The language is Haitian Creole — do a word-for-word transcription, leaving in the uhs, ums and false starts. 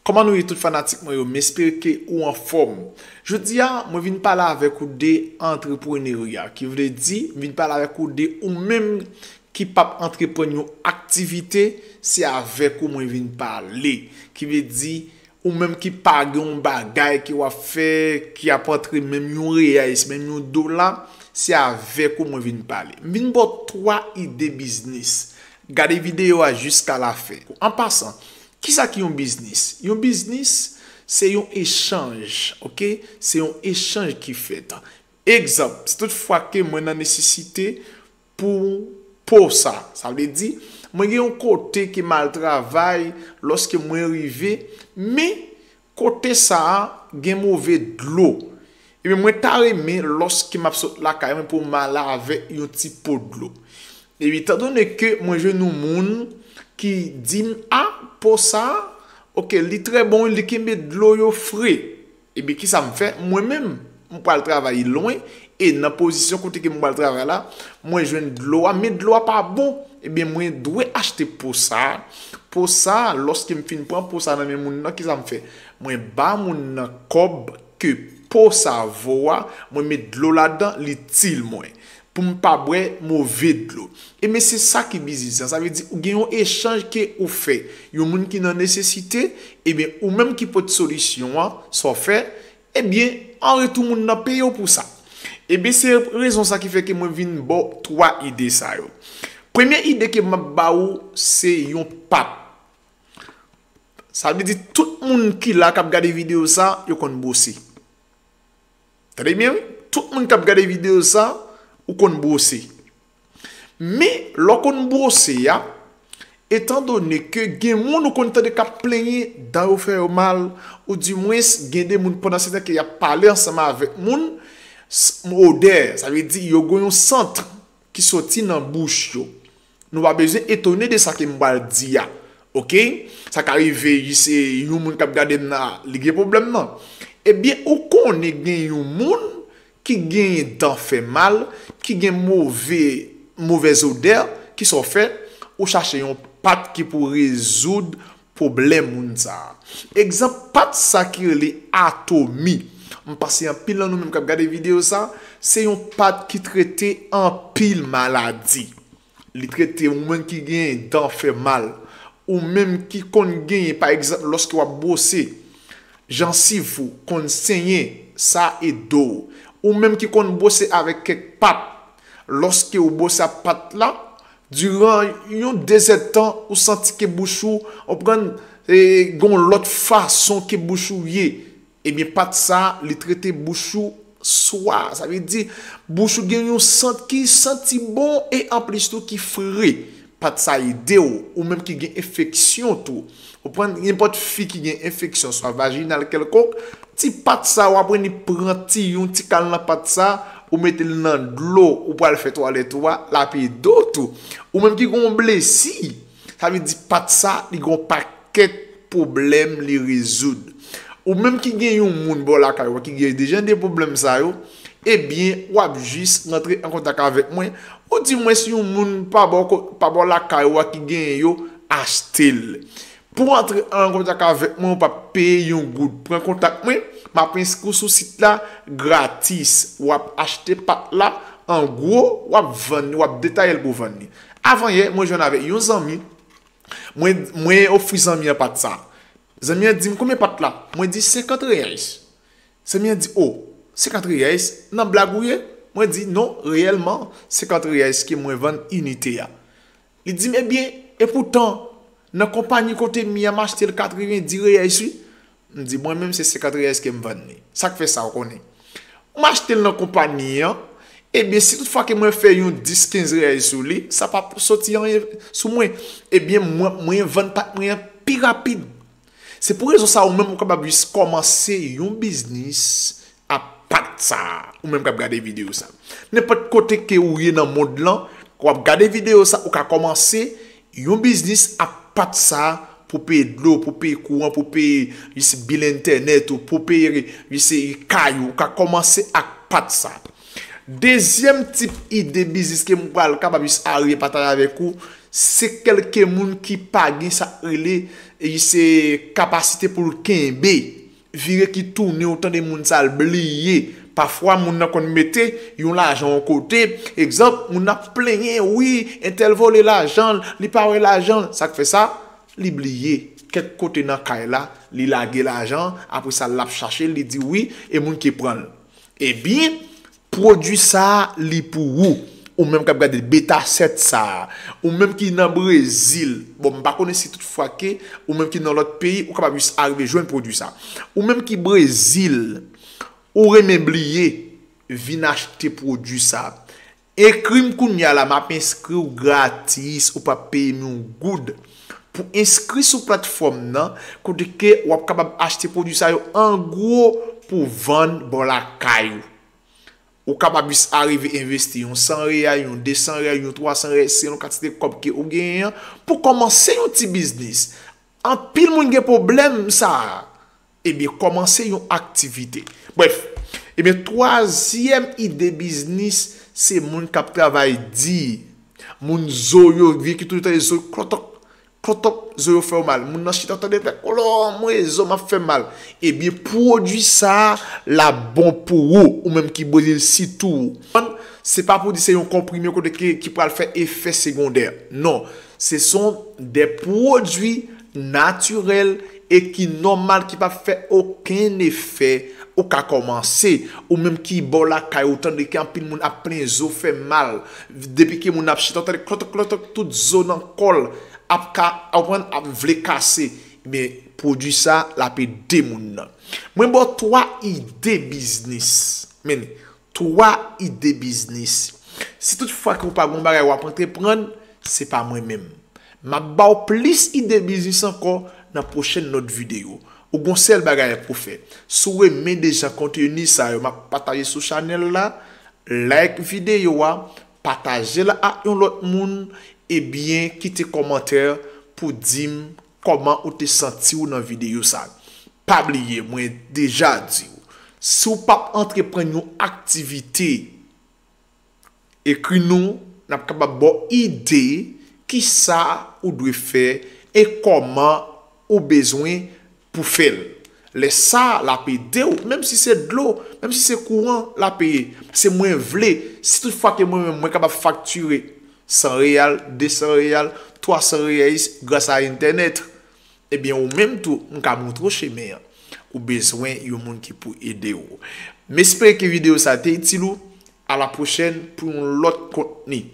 Kòman nou ye tout fanatik mwen yo? M espere ke ou anfòm. Jodi a, mwen vin pale avèk ou de antreprenerya, ki vle di, m vin pale avèk ou de ou menm ki p ap antreprann yon aktivite, se avèk ou mwen vin pale. Ki vle di, ou menm ki pa gen yon bagay ke w ap fè, ki ap antre menm yon reyès, menm yon dola, se avèk ou mwen vin pale. M vin ba w twa ide biznis. Gade videyo a jiska lafen. An pasan, kisa ki yon biznis? Yon biznis, se yon echanj, oke? Se yon echanj ki fèt. Egzanp, si tout fwa ke mwen nan nesesite pou po sa, sa vle di, mwen gen yon kote ke m al travay lòske mwen rive, men kote sa a gen move dlo. Ebyen, mwen ta renmen lòske m ap sot lakay mwen pou m al avèk yon ti po dlo. Ebyen, etandone ke mwen jwenn yon moun ki di m, a, po sa a, oke, li trè bon, li kenbe dlo yo fre. Ebyen, kisa m fè? Mwen menm, m pral travay lwen, e nan pozisyon kote ke m pral travay la, mwen jwenn dlo a, men dlo a pa bon. Ebyen, mwen dwe achte po sa a. Po sa a, lòske m fin pran po sa a nan men moun nan, kisa m fè? Mwen ba moun nan kòb ke po sa a vo a, mwen met dlo ladan, li itil mwen. Pou m pa bwè move dlo. Ebyen, se sa ki biznis lan. Sa vle di, ou gen yon echanj ke ou fè. Yon moun ki nan nesesite, ebyen, ou menm ki pot solisyon an, sa w fè, ebyen, an retou moun nan peye w pou sa. Ebyen, se rezon sa ki fè ke mwen vin ba w twa ide sa yo. Premye ide ke m ap ba ou, se yon pat. Sa vle di, tout moun ki la k ap gade videyo sa, yo konn bwose. Tande byen, wi. Tout moun k ap gade videyo sa, ou konn bwose. Men, lè w konn bwose a, etandone ke gen moun ou konn tande k ap plenyen dan yo fè yo mal, oudimwens gen de moun pandan se tan ke y ap pale ansanm avèk moun, s- odè, sa vle di yo gen yon sant ki soti nan bouch yo. Nou pa bezwen etone de sa ke m pral di a. Oke? Sa ka rive, se yon moun k ap gade m nan, li gen pwoblèm nan. Ebyen, ou konnen gen yon moun ki genyen dan fè mal, ki gen move, movèz odè, kisa w fè? Ou chache yon pat ki pou rezoud pwoblèm moun sa a. Egzanp, pat sa ki rele Atomi. M panse anpil nan nou menm k ap gade videyo sa, se yon pat ki trete anpil maladi. Li trete ou menm ki genyen dan fè mal, ou menm ki konn genyen, pa egzanp, lòske w ap bwose, jansiv ou konn senyen, sa ede w. Ou menm ki konn bwose avèk kèk pat, lòske ou bwose ak pat la, diran yon dezèdtan, ou santi ke bouch ou, ou pran, e, gon lòt fason ke bouch ou ye. Ebyen, pat sa, li trete bouch ou swa. Sa vle di, bouch ou gen yon sant ki santi bon e anplis tou ki fre. Pat sa ede w, ou menm ki gen enfeksyon tou. Ou pran nenpòt fi ki gen enfeksyon, swa vajinal kèlkonk, ti pat sa, w ap pran li pran ti yon ti kal nan pat sa, ou mete l nan dlo, ou pral fè twalèt ou a, l ap ede w tou. Ou menm ki gen yon blesi, sa vle di pat sa, li gen yon pakèt pwoblèm, li rezoud. Ou menm ki gen yon moun bò lakay ou a ki gen deja de pwoblèm sa yo, ebyen, w ap jis rantre an kontak avèk mwen, oudimwens yon moun pa bò ko- pa bò lakay ou a ki genyen yo, achte l. Pou w antre an kontak avèk mwen, ou p ap peye yon goud. Pran kontak mwen, m ap enskri w sou sit la gratis. W ap achte pat la an gwo, w ap vann li, w ap detaye l pou w vann li. Avanyè, mwen jwenn avèk yon zanmi, mwen, mwen ofri zanmi an pat sa. Zanmi an di m, "Konbyen pat la?" Mwen di, "Senkant reyès." Zanmi an di, "O, senkant reyès? Nan blag ou ye?" Mwen di, "Non, reyèlman, senkant reyès ke mwen vann inite a." Li di m, "Ebyen, epoutan, nan konpayi kote m ye a, m achte l katrevenndis reyès, wi." M di, "Mwen menm, se senkant reyès ke m vann li. Sa k fè sa, ou konnen?" M achte l nan konpayi an, ebyen, si toutfwa ke mwen fè yon dis, kenz reyès sou li, sa p ap soti anyen sou mwen. Ebyen, mwen, mwen vann pat mwen an pi rapid. Se pou rezon sa, ou menm ou kapab jis kòmanse yon biznis ak pat sa, ou menm k ap gade videyo sa. Nenpòt kote ke ou ye nan mond lan, w ap gade videyo sa, ou ka kòmanse yon biznis ak pat sa pou peye dlo, pou peye kouran, pou peye jis bil entènèt ou, pou peye jis kay ou, ou ka kòmanse ak pat sa. Dezyèm tip ide biznis ke m pral kapab jis arive pataje avèk ou, Se kèlke moun ki pa gen sa k rele, e, se kapasite pou l kenbe, vire ki tounen, ou tande moun sa l bliye. Pafwa, moun nan konn mete yon lajan yon kote. Egzanp, moun nan ap plenyen, wi, entèl vole lajan l, li pa wè lajan l. Sa k fè sa? Li bliye. Kèk kote nan kay la, li lage lajan, apre sa, l ap chache l, li di wi, e moun ki pran l. Ebyen, pwodui sa a, li pou ou. Ou menm k ap gade beta sèt sa a, ou menm ki nan Brezil, bon, m pa konnen si tout fwa ke ou menm ki nan lòt peyi, ou kapab jis arive jwenn pwodui sa. Ou menm ki Brezil, ou renmen bliye, vin achte pwodui sa. Ekri m kounye a la, m ap enskri w gratis, ou p ap peye m yon goud. Pou enskri sou platfòm nan, kote ke w ap kapab achte pwodui sa yo an gwo pou vann bò lakay ou. Ou kapab jis arive envesti yon san reyal, yon de san reyal, yon twa san reyal, selon kantite kòb ke ou genyen an, pou kòmanse yon ti biznis. Anpil moun gen pwoblèm sa a. Ebyen, kòmanse yon aktivite. Brèf, ebyen, twazyèm ide biznis, se moun k ap travay di. Moun zo yo, vye ki toujou tande zo klòtòk, klòtòk, zo yo fè w mal. Moun nan chita tande tèt, kolò, mwen zo m ap fè mal. Ebyen, pwodui sa a, l ap bon pou ou, ou menm ki Brezil sitou. Se pa pou di se yon konprime kote ki, ki pral fè efè segondè. Non, se son de pwodui natirèl e ki nòmal, ki p ap fè okenn efè. Ou ka kòmanse, ou menm ki bò lakay ou, tande ke anpil moun ap plen zo fè mal. Depi ke moun ap chita, ou tande klòtòk, klòtòk, tout zo nan kò l ap ka, ou konprann, ap vle kase. Men, pwodui sa, l ap ede moun nan. Mwen ba w twa ide biznis. Men, twa ide biznis. Si tout fwa ke w pa gen yon bagay w ap antreprann, se pa mwen menm. M ap ba w plis ide biznis ankò nan pwochèn lòt videyo. Ou gon sèl bagay pou fè. Si w renmen deja konteni sa yo m ap pataje sou chanèl la, like videyo a, pataje l ak yon lòt moun, ebyen kite kòmantè pou di m kòman ou te santi w nan videyo sa. Pa bliye, mwen deja di w, si w p ap antreprann yon aktivite, ekri nou, n ap kapab ba w ide kisa ou dwe fè e kòman ou bezwen pou fè l. Lè sa a, l ap ede w, menm si se dlo, menm si se kouran, l ap peye. Paske mwen vle, si tout fwa ke mwen menm, mwen kapab faktire san reyal, de san reyal, twa san reyal gras a entènèt, ebyen, ou menm tou, m ka montre w chemen an. Ou bezwen yon moun ki pou ede w. M espere ke videyo sa te itil ou. A la pwochèn pou yon lòt kontni.